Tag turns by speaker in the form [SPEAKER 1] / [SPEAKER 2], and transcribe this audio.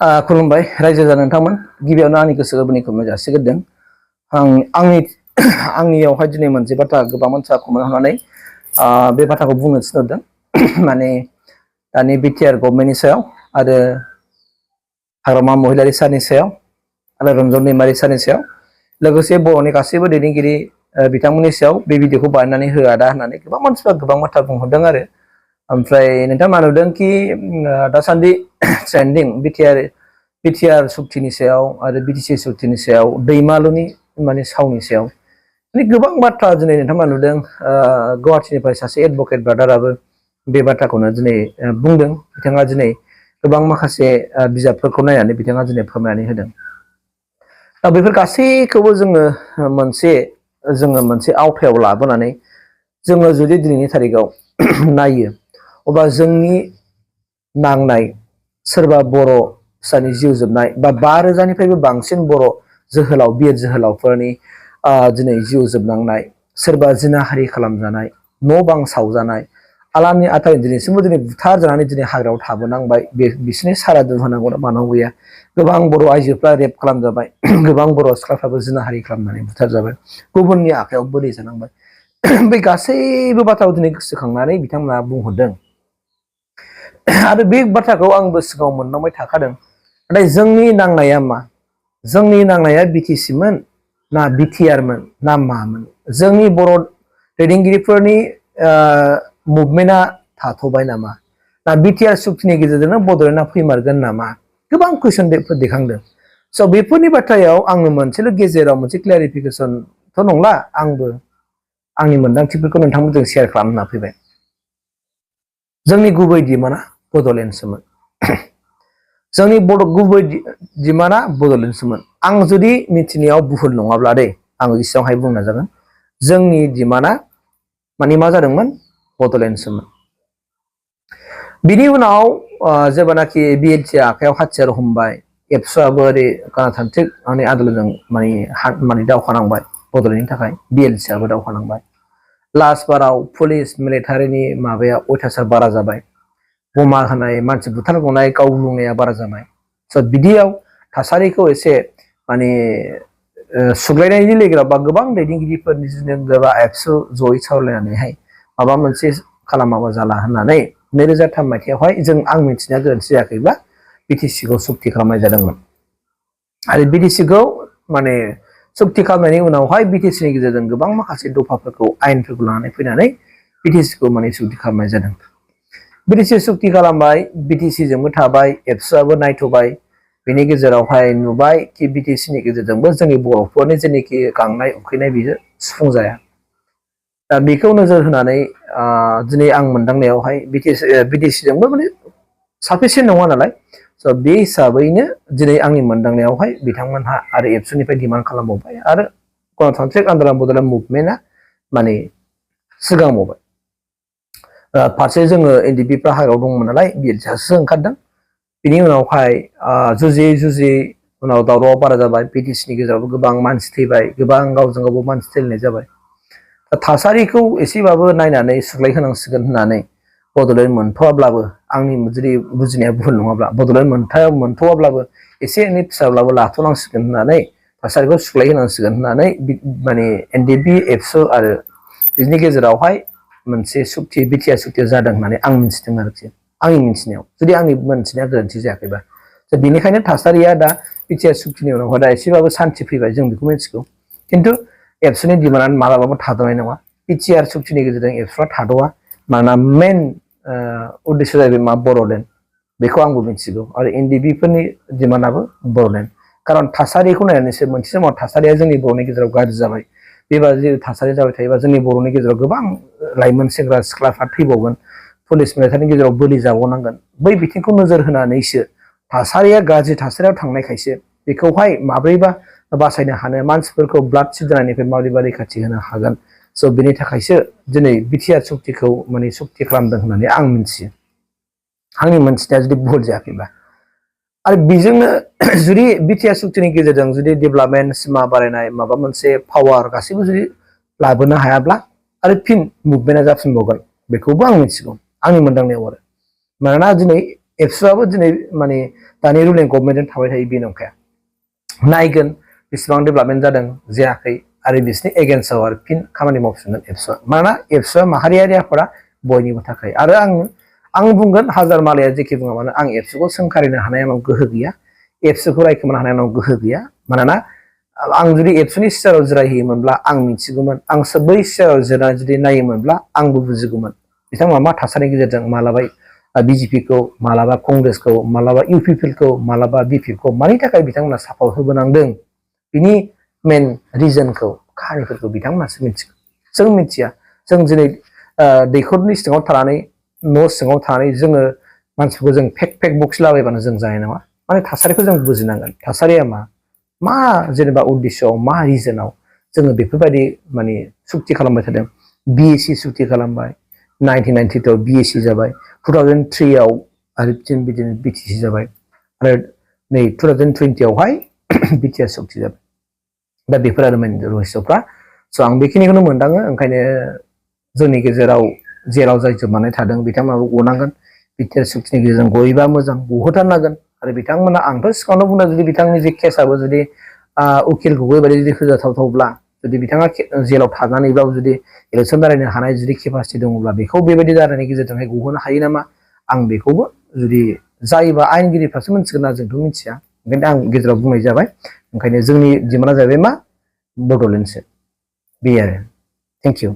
[SPEAKER 1] खुलुमबाय रायजो जानो नोंथांमोन गिबियावनो आंनि गोसो गोरबोनिखौ जासिग्रोदों आंनियावहाय दिनै मोनसे बाथ्रा गोबां मानसिया कमेन्ट हरनानै बे बाथ्राखौ बुंनो थिनहरदों माने दानि बिटिआर गभर्नमेन्टनि सायाव आरो हाग्रामा महिलारि सारनि सायाव आरो रन्जन दैमारि सारनि सायाव लोगोसे बर'नि गासैबो दैदेनगिरि बिथांमोननि सायाव बे भिडिअखौ बानायनानै होआ दा होननानै गोबां मानसिफ्रा गोबां बाथ्रा बुंहरदों आरो ओमफ्राय नोंथाङा नुदों कि दासान्दि ट्रेन्डिं बिटिआर सुक्तिनि सायाव आरो बिटिसि सुक्तिनि सायाव दैमालुनि माने सावनि सायाव माने गोबां बाथ्रा दिनै नोंथाङा नुदों गुवाहाटीनिफ्राय सासे एडभकेट ब्रादाराबो बे बाथ्राखौनो दिनै बुंदों बिथाङा दिनै गोबां माखासे बिजाबफोरखौ नायनानै बिथाङा दिनै फोरमायनानै होदों दा बेफोर गासैखौबो जोङो मोनसे आवथायाव लाबोनानै जोङो जुदि दिनैनि थारिखआव नायो अब्ला जोंनि नांनाय सोरबा बर' फिसानि जिउ जोबनाय बा 5,000निफ्रायबो बांसिन बर' जोहोलाव बिर जोहोलावफोरनि दिनै जिउ जोबनांनाय सोरबा जिनाहारि खालामजानाय न' बां सावजानाय आलामनि आथाय दिनैसिमबो दिनै बुथार जानानै दिनै हाग्रायाव थाबोनांबाय बिसोरनि सारादु होनांगौ मानांगौ गैया गोबां बर' आइजोफ्रा रेप खालामजाबाय गोबां बर' सिख्लाफ्राबो जिनाहारि खालामनानै बुथारजाबाय गुबुननि आखायाव बोलि जानांबाय बे गासैबो बाथ्राखौ दिनै गोसोखांनानै बिथांमोना बुंहरदों आरो बे बाथ्राखौ आंबो सिगाङाव मोननांबाय थाखादों नाथाय जोंनि नांनाया मा जोंनि नांनाया बिटिसिमोन ना बिटिआरमोन ना मामोन जोंनि बर' दैदेनगिरिफोरनि मुभमेन्टआ थाथ'बाय नामा ना बिटिआर सुक्तिनि गेजेरजोंनो बड'लेण्डआ फैमारगोन नामा गोबां कुइसनफोर दैखांदों स' बेफोरनि बाथ्रायाव आङो मोनसेल' गेजेराव मोनसे क्लियारिफिकेसनथ' नंला आंबो आंनि मोन्दांथिफोरखौ नोंथांमोनजों शेयार खालामना फैबाय जोंनि गुबै डिमान्डआ बड'लेण्डसोमोन जोंनि गुबै डिमान्डआ बड'लेण्डसोमोन आं जुदि मिथिनायाव भुल नङाब्ला दे आं इसेबांहाय बुंनो नाजागोन जोंनि डिमान्डआ माने मा जादोंमोन बड'लेण्डसोमोन बिनि उनाव जेब्लानाखि बिएलटिआ आखायाव हाथियार हमबाय एबसुआबो ओरै गणतान्त्रिक आन्दोलनजों माने दावहा नांबाय बड'लेण्डनि थाखाय बिएलटिआबो दावहा नांबाय लास्ट बाराव पुलिस मिलिटारिनि माबाया अयथासार बारा जाबाय बमा होनाय मानसि बुथारगनाय गावलुंनाया बारा जाबाय स' बिदियाव थासारिखौ एसे माने सुग्लायनायनि लेगेराव बा गोबां दैदेनगिरिफोरनि गोबां एबसु जयै सावरायनानैहाय माबा मोनसे खालामाबा जाला होननानै 2003 मायथाइयावहाय आं मिथिनाया गोरोन्थि जायाखैब्ला बिटिसिखौ सुक्ति खालामनाय जादोंमोन आरो बिटिसिखौ माने सुक्ति खालामनायनि उनावहाय बिटिसिनि गेजेरजों गोबां माखासे दफाफोरखौ आयेनफोरखौ लानानै फैनानै बिटिसिखौ माने सुक्ति खालामनाय जादों बिटिसि सुक्ति खालामबाय बिटिसिजोंबो थाबाय एबसुआबो नायथ'बाय बेनि गेजेरावहाय नुबाय कि बिटिसिनि गेजेरजोंबो जोंनि बर'फोरनि जेनोखि गांनाय उखैनाय बियो सुफुंजाया दा बेखौ नोजोर होनानै दिनै आं मोनदांनायावहाय बिटिसिजोंबो माने साफिसियेन्ट नङा नालाय स' बे हिसाबैनो दिनै आंनि मोनदांनायावहाय बिथांमोनहा आरो एबसुनिफ्राय डिमान्ड खालामबावबाय आरो गणतान्त्रिक आन्दोलन बड'लेण्ड मुभमेन्टआ माने सिगांबावबाय फारसे जोङो एनडिपिफ्रा हाग्रायाव दंमोन नालाय बिएलटिआसो ओंखारदों बिनि उनावहाय जुजियै उनाव दावरावा बारा जाबाय बिटिसिनि गेजेरावबो गोबां मानसि थैबाय गोबां गावजों गावबो मानसि थैलायनाय जाबाय थासारिखौ एसेबाबो नायनानै सुग्लायहोनांसिगोन होननानै बड'लेण्ड मोनथ'वाब्लाबो आंनि जुदि बुजिनाया भुल नङाब्ला बड'लेण्ड मोनथ'वाब्लाबो एसे एनै फिसाब्लाबो लाथ'नांसिगोन होननानै थासारिखौ सुग्लायहोनांसिगोन होननानै माने एनडिपि एबसु आरो बिनि गेजेरावहाय मोनसे सुक्ति बिटिआर सुक्तिया जादों होननानै आं मिथिदों आरोखि आंनि मिथिनायाव जुदि आंनि मोनथिनाया गोरोन्थि जायाखैबा बेनिखायनो थासारिया दा बिटिआर सुक्तिनि उनावहाय दा एसेबाबो सान्थि फैबाय जों बेखौ मिथिगौ खिन्थु एबसुनि डिमान्डआ मालाबाबो थाद'नाय नङा बिटिआर सुक्तिनि गेजेरजों एबसुआ थाद'आ मानोना मेन उद्देश्य जाहैबाय मा बड'लेण्ड बेखौ आंबो मिथिगौ आरो एनडिपिफोरनि डिमान्डआबो बड'लेण्ड खारन थासारिखौ नायनानैसो मोनसे समाव थासारिया जोंनि बर'नि गेजेराव गाज्रि जाबाय बेबादि थासारि जाबाय थायोबा जोंनि बर'नि गेजेराव गोबां लाइमोन सेंग्रा सिख्लाफ्रा थैबावगोन पुलिस मिलिटारिनि गेजेराव बोलि जाबावनांगोन बै बिथिंखौ नोजोर होनानैसो थासारिया गाज्रि थासारियाव थांनायखायसो बेखौहाय माब्रैबा बासायनो हानो मानसिफोरखौ ब्लाड सिड जानायनिफ्राय माबोरैबा रैखाथि होनो हागोन स' बेनि थाखायसो दिनै बिटिआर सुक्तिखौ माने सुक्ति खालामदों होननानै आं मिथियो आंनि मोनथिनाया जुदि भुल जायाखैबा आरो बेजोंनो जुदि बिटिआर सुक्तिनि गेजेरजों जुदि डेभेलपमेन्ट सिमा बारायनाय माबा मोनसे पावार गासैबो जुदि लाबोनो हायाब्ला आरो फिन मुभमेन्टआ जाफिनबावगोन बेखौबो आं मिथिगौ आंनि मोनदांनायाव आरो मानोना दिनै एबसुआबो दिनै माने दानि रुलिं गभर्नमेन्टजों थाबाय थायो बे नंखाया नायगोन बेसेबां डेभेलपमेन्ट जादों जायाखै आरो बिसोरनि एगेन्स्टआव आरो फिन खामानि मावफिनगोन एबसुआ मानोना एबसुआ माहारियारि आफादा बयनिबो थाखाय आरो आं बुंगोन हाजार मालाया जेखि बुङा मानो आं एबसुखौ सोंखारिनो हानाय आंनाव गोहो गैया एबसुखौ रायखोमानो हानाय आंनाव गोहो गैया मानोना आं जुदि एबसुनि सियाराव जिरायहैयोमोनब्ला आं मिथिगौमोन आं बै सियाराव जिरायनानै जुदि नायोमोनब्ला आंबो बुजिगौमोन बिथांमोना मा थासारिनि गेजेरजों मालाबा बिजेपिखौ मालाबा कंग्रेसखौ मालाबा इउपिपिएलखौ मालाबा बिपिएफखौ मानि थाखाय बिथांमोना सापर्ट होबोनांदों बिनि मेन रिजनखौ खाहानिफोरखौ बिथांमोनासो मिथिगौ जों मिथिया जों दिनै दैखरनि सिङाव थानानै न' सिङाव थानानै जोङो मानसिफोरखौ जों फेक बखिलाबायबानो जों जानाय नङा माने थासारिखौ जों बुजिनांगोन थासारिया मा जेनेबा उद्देশ্যआव मा रिजनाव जोङो बेफोरबायदि माने सुक्ति खालामबाय थादों बिएसि सुक्ति खालामबाय 1992 बिएसि जाबाय 2003 आव आरो बिदिनो बिटिसि जाबाय आरो नै 2020 आवहाय बिटिआर सुक्ति जाबाय दा बेफोर आरो मेन रहस्यफ्रा स' आं बेखिनिखौनो मोनदाङो ओंखायनो जोंनि गेजेराव जेराव जाय जोबनानै थादों बिथांमोनाबो गनांगोन बिटिआर सुक्तिनि गेजेरजों गयोबा मोजां गहोथारनांगोन आरो बिथांमोना आंथ' सिगाङावनो बुंदों जुदि बिथांनि जे केसआबो जुदि उकिल गगৈ बायदि जुदि होजाथावथावब्ला जुदि बिथाङा जेलाव थानानैब्लाबो जुदि इलेक्सन दारायनो हानाय जुदि केपासिटि दङब्ला बेखौ बेबायदि दारायनायनि गेजेरजोंहाय गहोनो हायो नामा आं बेखौबो जुदि जायोबा आयेनगिरिफ्रासो मिथिगोन ना जोंथ' मिथिया ओंखायनो आं गेजेराव बुंनाय जाबाय ओंखायनो जोंनि डिमान्डआ जाहैबाय मा बड'लेण्डसो बे आरो थेंक इउ